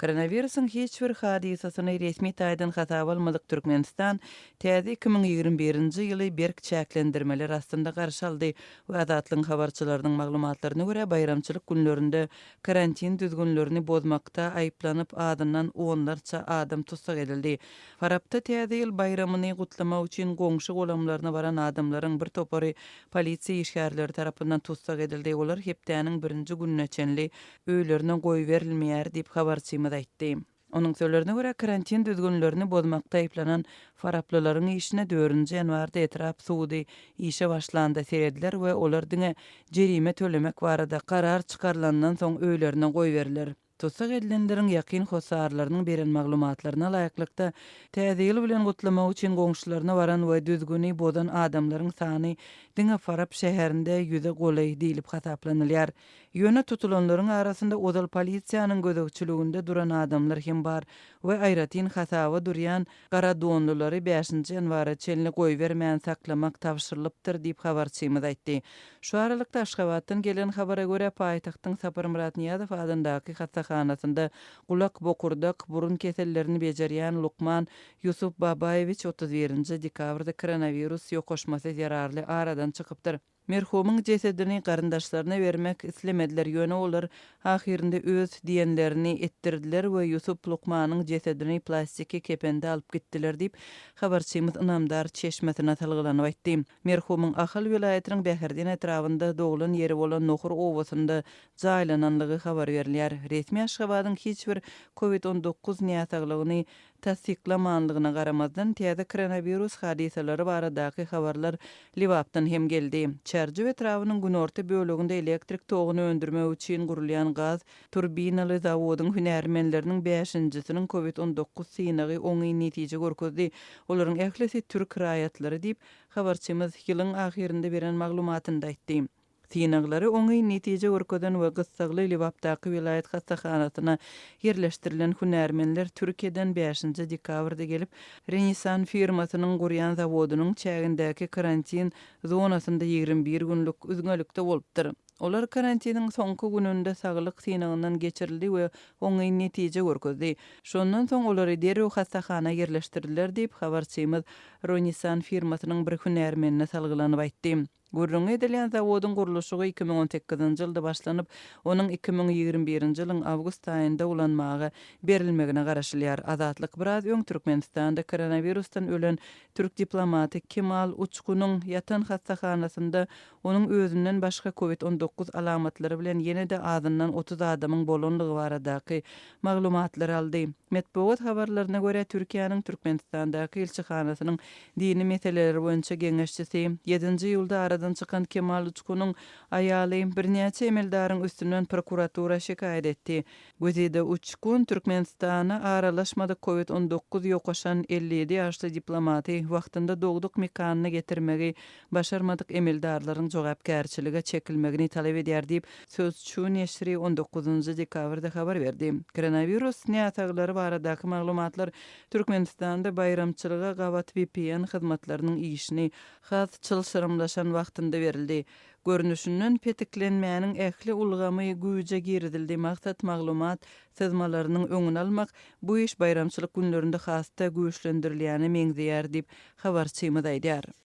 Koronawirusyň hiç bir hadysasyny resmi taýdan hasaba almadyk Türkmenistan täze 2021-nji ýyly berk çäklendirmeler astynda garşy aldy we Azatlygyň habarçylarynyň maglumatlaryna görä, baýramçylyk günlerinde karantin düzgünlerini bozmakda aýyplanyp azyndan onlarça adam tussag edildi. Farapda Täze ýyl baýramyny gutlamak üçin goňşy-golamlaryna baran adamlaryň bir topary polisiýa işgärleri tarapyndan tussag edildi, olar hepdäniň birinji gününe çenli öýlerine goýberilmeýär diýip, habarçymyz aýtdy. Onuň sözlerine görä, karantin düzgünlerini bozmakda aýyplanan faraplylaryň işine dördünji ýanwarda etrap sudy işe başlanda serediler we olar diňe jerime tölemek barada karar çykarylandan soň öýlerine goýberiler. Tussag edilenleriň ýakyn hossarlarynyň beren maglumatlaryna laýyklykda, Täze ýyl bilen gutlamak üçin goňşularyna baran we düzgüni bozan adamlaryň sany diňe Farap şäherinde ýüze golaý diýlip hasaplanylýar. Ýöne tutulanlaryň arasynda ozal polisiýanyň gözegçiliginde duran adamlar hem bar we aýratyn hasaba durýan gara donlulary bäşinji ýanwara çenli goýbermän saklamak tabşyrylypdyr diýip, habarçymyz aýtdy. Şu aralykda, Aşgabatdan gelen habara görä, paýtagtyň Saparmyrat Nyýazow adyndaky hassahanasynda gulak, bokurdak, burun kesellerini bejerýän lukman Ýusup Babaýewiç 31-nji dekabrda koronawirus ýokaşmasy zerarly aradan çykypdyr. Merhumyň jesedini garyndaşlaryna bermek islemediler, ýöne olar ahyrynda öz diýenlerini etdirdiler we Ýusup lukmanyň jesedini plastiki kepende alyp gitdiler diýip, habarçymyz ynamdar çeşmesine salgylanyp aýtdy. Merhumyň Ahal welaýatynyň Bäherden etrabynda doglan ýeri bolan Nohur obasynda jaýlananlygy habar berilýär. Resmi Aşgabadyň hiç bir Covid 19 näsaglygyny tassyklamanlygyna garamazdan, täze koronawirus hadysalary baradaky habarlar Lebapdan hem geldi. Çärjew etrabynyň günorta böleginde elektrik toguny öndürmek üçin gurulýan gaz turbinaly zawodyň hünärmenleriniň bäşinjisiniň covid 19 synagy oňyn netije görkezdi. Olaryň ählisi türk raýatlary diýip, habarçymyz ýylyň ahyrynda beren maglumatynda aýtdy. Synaglary oňyn netije görkezen we gyssagly Lebapdaky welaýat hassahanasyna ýerleşdirilen hünärmenler Türkiýeden bäşinji dekabrda gelip, Renisan firmasynyň gurýan zawodynyň çägindäki karantin zonasynda 21 günlük üzňelikde bolupdyr. Olar karantiniň soňky gününde saglyk synagyndan geçirildi we oňyn netije görkezdi. Şondan soň olary derrew hassahana ýerleşdirdiler diýip, habarçymyz Ronisan firmasynyň bir hünärmenine salgylanyp aýtdy. Gürrüňi edilýän zawodyň gurluşygy 2018-nji ýylda başlanyp, onuň 2021-nji ýylyň awgust aýynda ulanmaga berilmegine garaşylýar. Azatlyk biraz öň Türkmenistanda koronawirusdan ölen türk diplomaty Kemal Uçkunyň ýatan hassahanasynda onuň özünden başga covid 19 alamatlary bilen ýene-de azyndan 30 adamyň bolanlygy baradaky maglumatlary aldy. Metbugat habarlaryna görä, Türkiýäniň Türkmenistandaky ilçihanasynyň Dini meseleler boýunça geňeşçisi, ýedinji iýulda aradan çykan Kemal Uçkunyň aýaly birnäçe emeldaryň üstünden prokuratura şikaýat etdi. Güzide Uçkun Türkmenistana aralaşmadyk covid 19 ýokaşan 57 ýaşly diplomaty wagtynda dogduk mekanyna getirmegi başarmadyk emeldarlaryň jogapkärçilige çekilmegini talap edýär diýip, Sözçü neşiri on dokuzynjy dekabrda habar berdi. Koronawirus näsaglary baradaky maglumatlar Türkmenistanda baýramçylyga gabat vpn hyzmatlarynyň işini has çylşyrymlaşan wagtynda berildi. Görnüşinden petiklenmäniň ähli ulgamy güýje girizildi, maksat maglumat syzmalarynyň öňüni almak, bu iş baýramçylyk günlerinde has-da güýçlendirilýäne meňzeýär diýip, habarçymyz aýdýar.